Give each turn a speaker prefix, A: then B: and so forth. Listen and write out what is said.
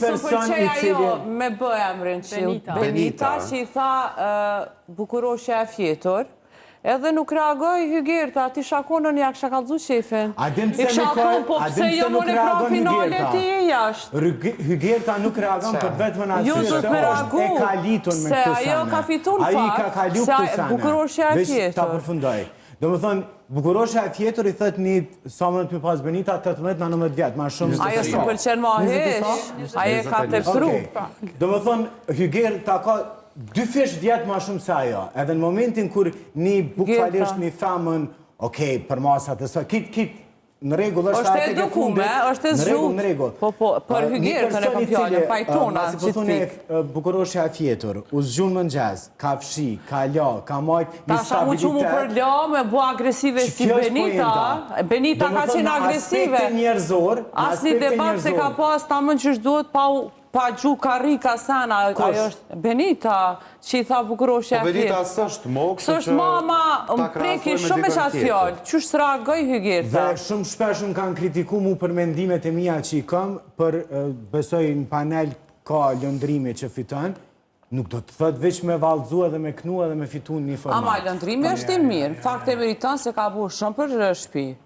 A: person i
B: ajo
A: cili
B: me bë emrin që
C: Benita.
B: Benita që i tha bukuroshja e fjetur. Edhe nuk reagoi Hygerta, ti shakonën ja kisha kallzu qefin.
A: A din pse
B: I kisha
A: nuk ka-
B: thonë, po
A: a din
B: pse
A: pse
B: jo
A: nuk
B: më në
A: reagon
B: finale
A: Hygerta?
B: ti je jashtë.
A: Hygerta nuk reagon për vetëm
B: Jo,
A: arsye
B: do
A: se
B: të me
A: është
B: reagu.
A: e kalitun me
B: Se
A: këto
B: ajo
A: sene.
B: ka fitu në
A: Ai
B: fakt,
A: ka kalu
B: se
A: këto
B: ai-
A: sene.
B: bukuroshja e
A: Veç ta
B: fjetur.
A: përfundoj. Do më thonë, bukuroshja e fjetur i thët një, sa më të mi pas Benita, 18-19 vjetë, ma shumë.
B: Ajo s'më pëlqen ma hiç, ajo e ka tepru.
A: Okej. Do më thonë, Hygerta ka dy fish vjetë ma shumë se ajo. Edhe në momentin kur një bukfalisht një femën, okej, për masat e saj, kit, kit, në rregull është
B: Është
A: ajo
B: e
A: tek e
B: edukume,
A: fundit,
B: është e
A: Në rregull,
B: zgjuar.
A: në rregull.
B: Po, po, për
A: Një
B: Hygertën e
A: person
B: kam
A: i
B: fjalën,
A: cili,
B: pajtona,
A: masi po
B: që
A: thoni,
B: t'pik.
A: bukuroshja e fjetur, u zgju në mëngjes, ka fshi, ka la, ka majt një
B: Ta sha mu që mu
A: stabilitet.
B: për la, me bo agresive
A: Që
B: si
A: kjo është
B: Benita.
A: poenta.
B: Benita
A: Do më
B: ka
A: thënë,
B: qenë
A: në
B: agresive.
A: aspektin njerëzor, në
B: Asni
A: aspektin
B: debat se ka
A: njerëzor.
B: pas ta më që duhet pa u pa gju karrika sana,
A: Kush?
B: ajo është Benita, që i tha bukuroshja
D: Po Benita
B: e fjetur.
D: s'është mo, kështu
B: S'është
D: që
B: mama,
D: ta
B: më preki
D: krahasoj me
B: shumë me
D: dikën
B: qatë
D: tjetër.
B: fjalë. Qysh s'reagoi Hygerta?
A: Dhe shumë shpesh më kanë kritiku mu për mendimet e mia që i kam, për besoj në panel ka lëndrimi që fiton, nuk do të thot veç me vallëzu edhe me knu edhe me fitu në një format.
B: Ama lëndrimi është i mirë, në fakt e meriton se ka bu shumë për shtëpi.